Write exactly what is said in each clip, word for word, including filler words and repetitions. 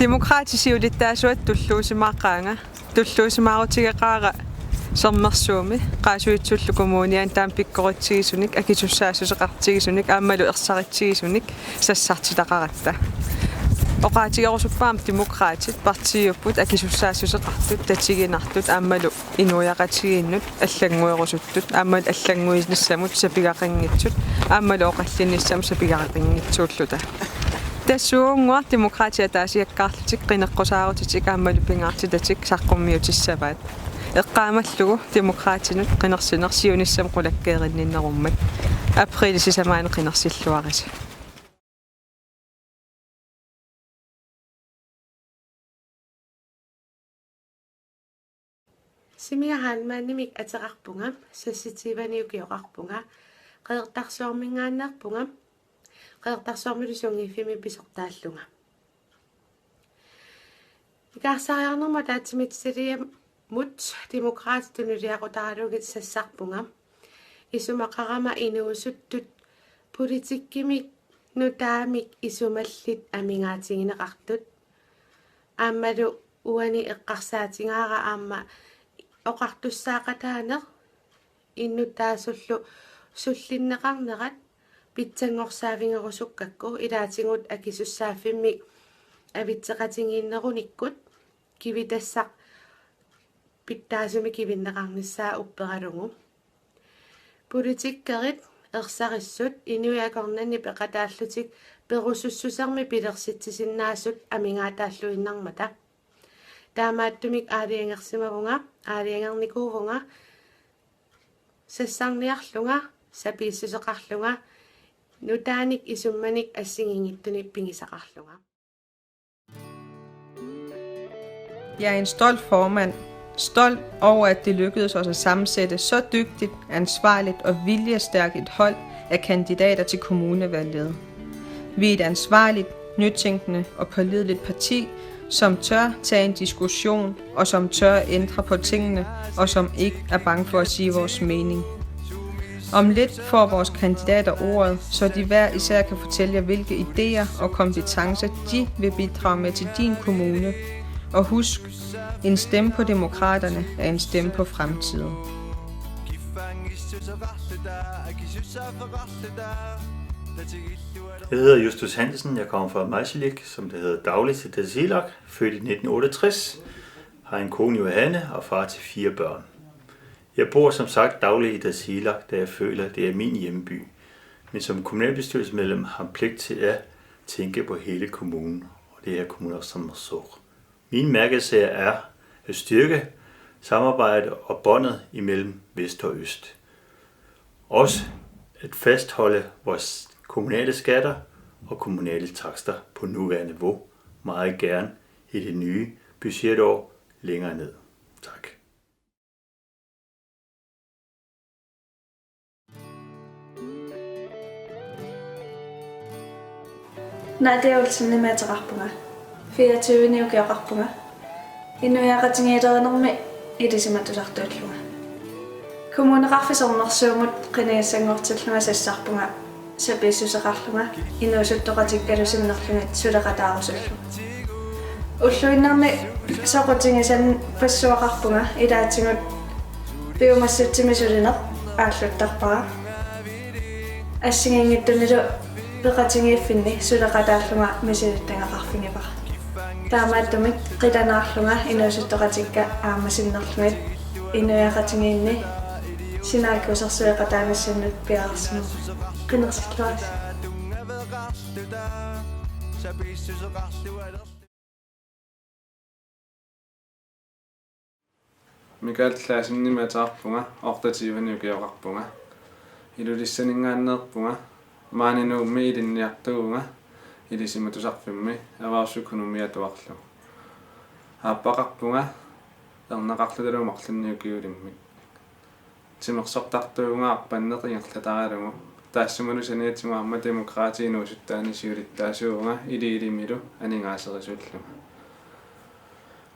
Demokraatit siulittaasuata tulluusimaaqaanga. Tulluusimaarutigeqaara Sermersuumi, Qaasuitsullu Kommuniani taama pikkoritsigusunik, akisussaassuseqartigisunik aammalu ersaritsigisunik sassartitaqaratta. Oqaatigerusuppara aamma Demokraatit partiiupput akisussaassuseqartut, tatiginartut aammalu inuiaqatigiinnut allannguerusuttut aammalu allannguinissamut sapigaqanngitsut aammalu oqallinnissamut sapigaqanngitsuulluta. Tassuugunnguaq Demokraatit ataasiakkaarlutik qineqqusaarutitik aammalu pingaartitatik saqqummiutissavaat. Eqqaamallugu Demokraatinut qinersineq siunissami qulakkeerinninnerummat. Apriilip sisamaani qinersilluarisi. Simiga Heilmannimik ateqarpunga, seksogtyvenik ukioqarpunga, Qeqertarsuarminngaanneerpunga, Qeqertarsuarmilu sungiiffimmi pisortaallunga. Ikaarsaariarnermut ataatsimiititaliamut Demokraatit tunuliaqutaralugit sassarpunga. Isumaqarama inuusuttut politikkimik nutaamik isumallit amigaatigineqartut. Aammalu uani eqqarsaatigaara aamma oqartussaaqataaneq innuttaasullu sullinneqarnerat pitsanngorsaavigerusukkakku, ilaatigut akisussaaffimmik avitseqatigiinnerunikkut kivitassaq pitsaasumik kivinneqarnissaa upperalugu. Politikerit, ersarissut inuit akornanni peqataallutik perusussusermi pilersitsisinnaasut amigaataalluinnarmata. Taamaattumik aalajangersimavunga, aalajangernikuuvunga, sassarniarlunga, sapiissuseqarlunga, nutaanik isummanik assigiinngitsunik pigisaqarlunga. Jeg er en stolt formand, stolt over, at det lykkedes os at sammensætte så dygtigt, ansvarligt og viljestærkt et hold af kandidater til kommunevalget. Vi er et ansvarligt, nytænkende og pålideligt parti, som tør tage en diskussion, og som tør ændre på tingene, og som ikke er bange for at sige vores mening. Om lidt får vores kandidater ordet, så de hver især kan fortælle jer, hvilke idéer og kompetencer de vil bidrage med til din kommune. Og husk, en stemme på Demokraterne er en stemme på fremtiden. Jeg hedder Justus Hansen. Jeg kommer fra Majsilik, som det hedder dagligt til Tasiilaq, født i nitten otteogtres, har en kone, Johanne, og far til fire børn. Jeg bor som sagt dagligt i Tasiilaq, da jeg føler, det er min hjemby. Men som kommunalbestyrelsesmedlem har jeg pligt til at tænke på hele kommunen, og det er kommuner som Sermersooq. Mine mærkesager er at styrke samarbejdet og båndet imellem vest og øst. Også at fastholde vores kommunale skatter og kommunale takster på nuværende niveau, meget gerne i det nye budgetår længere ned. Tak. Nadia Olsenimik ateqarpunga. Fireogtyvenik ukioqarpunga. Inuiaqatigiilerinermi ilisimatusartuullunga. Kommuneqarfik Sermersuumut qinigassanngortillunga sassarpunga sapiissuseqarlunga inuusuttoqatikkalu sinnerlugit suleqataarusullunga. Ulluinnarni soqutigisanik passuaqarpunga, ilaatigut piumassutsimi sulineq aalluttarpara. Assigiinngitsunilu peqatigiiffinni suleqataallunga misilittagaqarfigivara. Taamaattumik qilanaarlunga inuusuttoqatikka aamma sinnerlugit inuiaqatigiinni sinaakkuusersueqataanissannut piareersimavunga. Qinersilluarisi. Mikael Claessenimik ateqarpunga, otteogtyvenik ukioqarpunga. Ilulissaninngaanneerpunga, maani Nuummi ilinniartuuvunga, ilisimatusarfimmi erhvervsøkonomi atuarlugu. Aappaqarpunga, erneqarlutalu marlunnik ukiulimmik. Timersortartuuvunga arpanneq ingerlataralugu. Taassumalu saniatigut aamma Demokraatit inuusuttaanik siulittaasuuvunga iliilimilu aningaaserisullugu.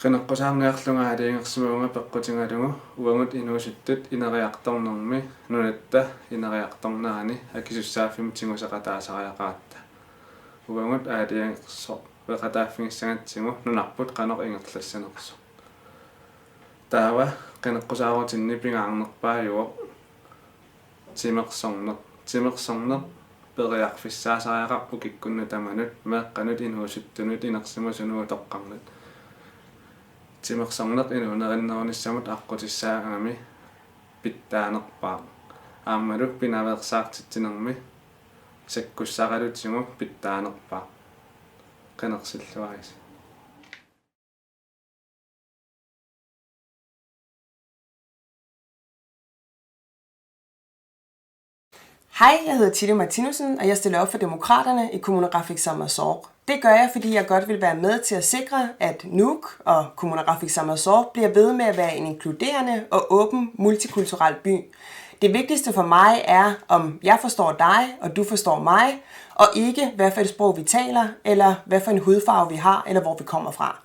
Qineqqusaarniarlunga aalajangersimavunga peqqutigalugu uagut inuusuttut ineriartornermi nunatta ineriartornerani akisussaaffimmik tiguseqataasariaqaratta. Uagut aalajangerso-, peqataaffigissagatsigu nunarput qanoq ingerlassanersoq. Taava qineqqusaarutinni pingaarnerpaajuvoq timersorneq. Timersorneq periarfissaasariaqarpoq kikkunnut tamanut, meeqqanut, inuusuttunut, inersimasunut, utoqqarnut. Timersorneq inuunerinnerunissamut aqqutissaagami pitsaanerpaaq. Aammalu pinaveersaartitsinermi sakkussaqalutigu pitsaanerpaaq. Qinersilluarisi. Hej, jeg hedder Tilly Martinussen, og jeg stiller op for Demokraterne i Kommuneqarfik Sermersooq. Det gør jeg, fordi jeg godt vil være med til at sikre, at Nuuk og Kommuneqarfik Sermersooq bliver ved med at være en inkluderende og åben multikulturel by. Det vigtigste for mig er, om jeg forstår dig, og du forstår mig, og ikke hvad for et sprog vi taler, eller hvad for en hudfarve vi har, eller hvor vi kommer fra.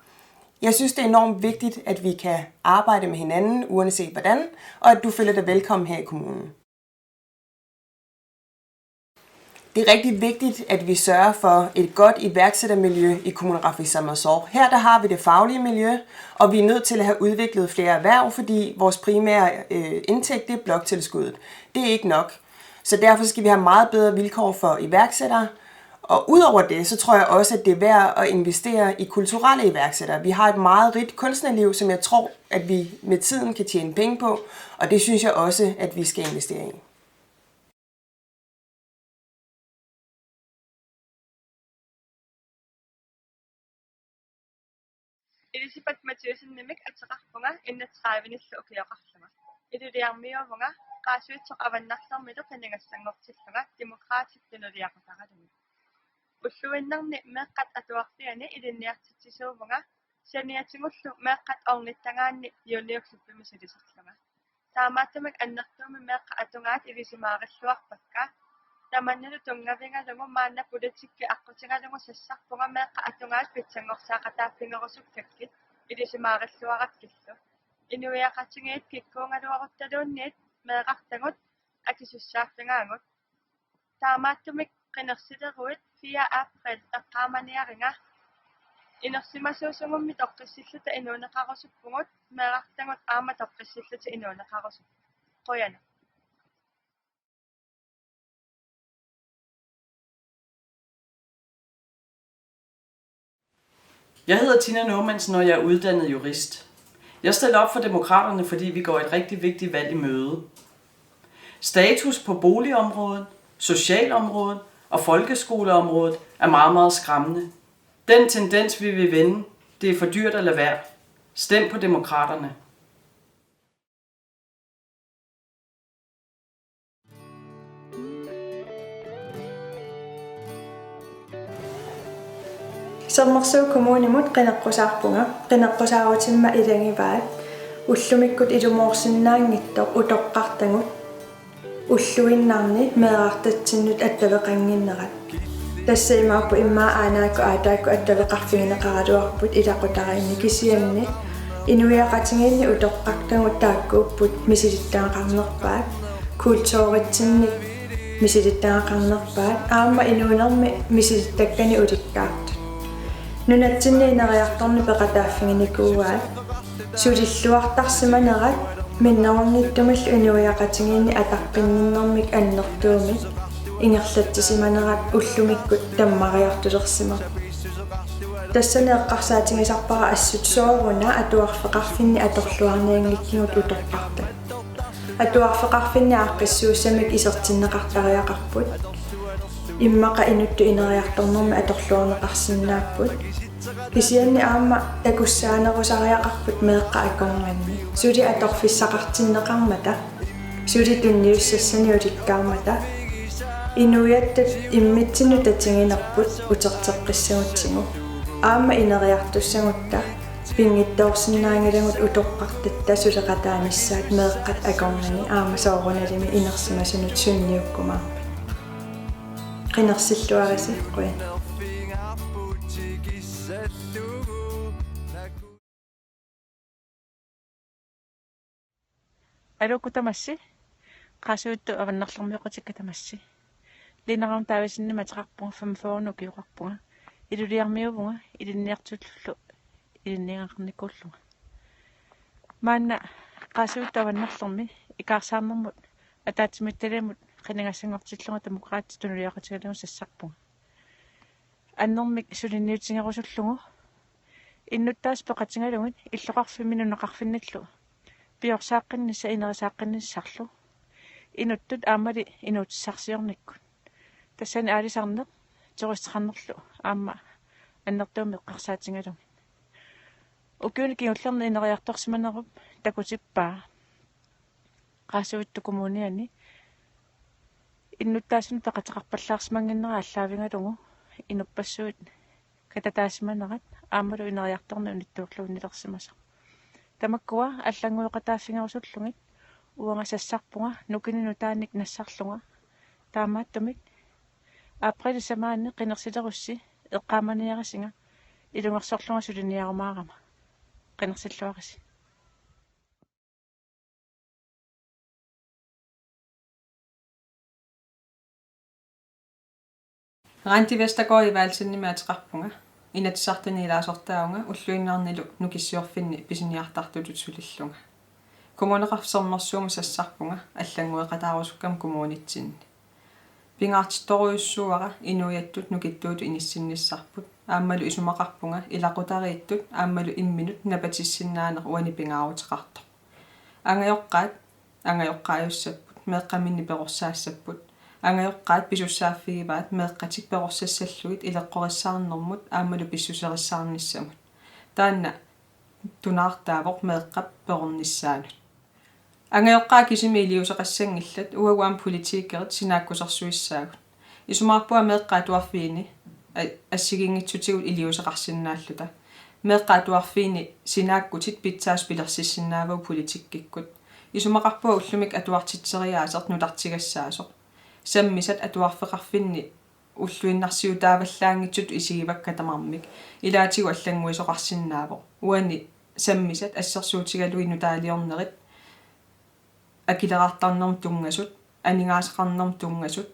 Jeg synes, det er enormt vigtigt, at vi kan arbejde med hinanden, uanset hvordan, og at du føler dig velkommen her i kommunen. Det er rigtig vigtigt, at vi sørger for et godt iværksættermiljø i Kommuneqarfik Sermersooq. Her der har vi det faglige miljø, og vi er nødt til at have udviklet flere erhverv, fordi vores primære øh, indtægt det er bloktilskuddet. Det er ikke nok. Så derfor skal vi have meget bedre vilkår for iværksættere. Og udover det, så tror jeg også, at det er værd at investere i kulturelle iværksættere. Vi har et meget rigt kunstnerliv, som jeg tror, at vi med tiden kan tjene penge på, og det synes jeg også, at vi skal investere i. Elisabeth Mathiassenimik ateqarpunga, enogtredivenillu ukioqarlunga. Iluliarmiuuvunga, Qaasuitsoq Avannarlermilu qinigassanngortillunga Demokraatit tunuliaqutaralugu. Ulluinnarni meeqqat atuarfianni ilinniartitsisuuvunga, saniatigullu meeqqat ornittagaanni juniorklubbimi sulisorlunga. Taamaattumik annertuumik meeqqat atugaat ilisimaarilluarpakka. Tamannalu tunngavigalugu maanna politikki aqqutigalugu sassarpunga meeqqat atugaat pitsanngorsaaqataaffigerusukkakkit ilisimaarilluarakkillu. Inuiaqatigiit kikkuugaluaruttaluunniit meerartagut akisussaaffigaagut. Taamaattumik qinersileruit fire april eqqaamaniariga. Inersimasuusugummi toqqissilluta inuuneqarusuppugut, meerartagut aamma toqqissillutik inuuneqarusuppugut. Qujanaq. Jeg hedder Tina Normansen, og jeg er uddannet jurist. Jeg stiller op for Demokraterne, fordi vi går et rigtig vigtigt valg i møde. Status på boligområdet, socialområdet og folkeskoleområdet er meget, meget skræmmende. Den tendens vil vi vende. Det er for dyrt at lade være. Stem på Demokraterne. Sermersuup kommunimut qineqqusaarpunga, qineqqusaarutimma ilagivaat ullumikkut ilumoorsinnaanngitsoq utoqqartagut ulluinnarni meerartatsinnut attaveqannginnerat. Tassa imaappoq immaqa aanaakku aataakku attaveqarfigineqaraluarput ilaqutariinni kisianni inuiaqatigiinni utoqqartagut taakkuupput misilittagaqarnerpaat, kulturitsinnik misilittagaqarnerpaat aamma inuunermi misilittakkanik ulikkaartut. Nunatsinni ineriartorneq peqataaffiginikuuaat. Sulilluartarsimanerat minnerunngitsumillu inuiaqatigiinni ataqqinninnermik annertuumik ingerlatsisimanerat ullumikkut tammariartulersimasoq. Tassani eqqarsaatigisarpara assut sooruna atuarfeqarfinni atorluarnianngikkigut utoqqartagut. Atuarfeqarfinni aaqqissuussamik isertinneqartariaqarput. Immaqa inuttut ineriartornermi atorluarneqarsinnaapput. Kisianni aamma takussaanerusariaqarput meeqqat akornanni. Suli atorfissaqartinneqarmata, suli tunniussassanik ulikkaarmata, inuiattut immitsinnut tatiginerput uterteqqissagutsigu. Aamma ineriartussagutta pinngitsoorsinnaanngilagut utoqqartatta suleqataanissaat meeqqat akornanni aamma soorunalimi inersimasunut sunniukkumaarput. Qinersilluarisi, qujan. Aluukkut tamassi, Qaasuitsup Avannarlermioqatikka tamassi. Lina Ravn Davidsenimik ateqarpunga, femogfyrre ukioqarpunga. Iluliarmiuuvunga ilinniartullu ilinniagaqarnikuullunga. Maanna Qaasuitsup avannarlermi ikaarsaarnermut ataatsimiititaliamut qinigassanngortillunga Demokraatit tunuliaqutigalugu sassarpunga. Annermik suliniutigerusullugu innuttaasut peqatigalugit illoqarfimmi nunaqarfinnillu piorsaaqqinnissaa inerisaaqqinnissaarlu inuttut aammali inuutissarsiornikkut. Tassani aalisarneq turisteqarnerlu aamma annertuumik eqqarsaatigalugit. Ukiuni kingullerni ineriartorsimanerup takutippaa Qaasuitsup Kommuniani innuttaasunut peqateqarpallaarsimannginnera aallaavigalugu inuppassuit katataasimanerat aammalu ineriartorneq unittoorluinnilersimasoq. Tamakkua allanngueqataaffigerusullugit uanga sassarpunga nukinnik nutaanik nassarlunga. Taamaattumik aprilip tamaani qinersilerussi eqqaamaniarisinga ilungersorlunga suliniarumaarama. Qinersilluarisi. Randi Vestergaard Evaldsenimik ateqarpunga. Inatsisartuni ilaasortaavunga ulluinnarnilu Nukissiorfinni pisiniartartutut sulillunga. Kommuneqarfik Sermersuumut sassarpunga allanngueqataarusukkama kommunitsinni. Pingaartittorujussuuara inuiattut nukittuutut inissinnissarput aammalu isumaqarpunga ilaqutariittut aammalu imminut napatissinnaaneq uani pingaaruteqartoq. Angajoqqaat angajoqqaajussapput, meeqqaminnik perorsaassapput. Angajoqqaat pisussaaffigivaat meeqqatik perorsassallugit ileqqorissaarnermut aammalu pissuserissaarnissamut. Taanna tunaartaavoq meeqqap perornissaanut. Angajoqqaat kisimik iliuuseqassanngillat, uagut aamma politikerit sinaakkusersuissaagut. Isumaqarpunga meeqqat atuarfiini a-, assigiinngitsutigut iliuuseqarsinnaalluta. Meeqqat atuarfiini sinaakkutit pitsaasut pilersissinnaavagut politikkikkut. Isumaqarpunga ullumikkut atuartitseriaaseq nutartigassaasoq. Sammisat atuarfeqarfinni ulluinnarsiutaavallaanngitsutut isigivakka tamarmik. Ilaatigut allannguisoqarsinnaavoq. Uani sammisat assersuutigalugit nutaaliornerit akileraartarnermut tunngasut, aningaasaqarnermut tunngasut,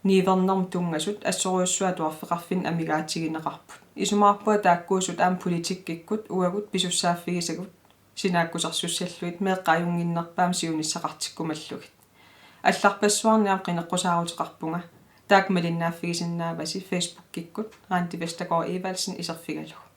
niuernermut tunngasut assorujussuaq atuarfeqarfinni amigaatigineqarput. Isumaqarpunga taakkuusut aamma politikkikkut uagut pisussaaffigisagut sinaakkusersussallugit meeqqat ajunnginnerpaamik siunissaqartikkumallugit. Allarpassuarnik aamma qineqqusaaruteqarpunga. Taakku malinnaaffigisinnaavasi Facebookikkut Randi Vestergaard Evaldsen iserfigalugu.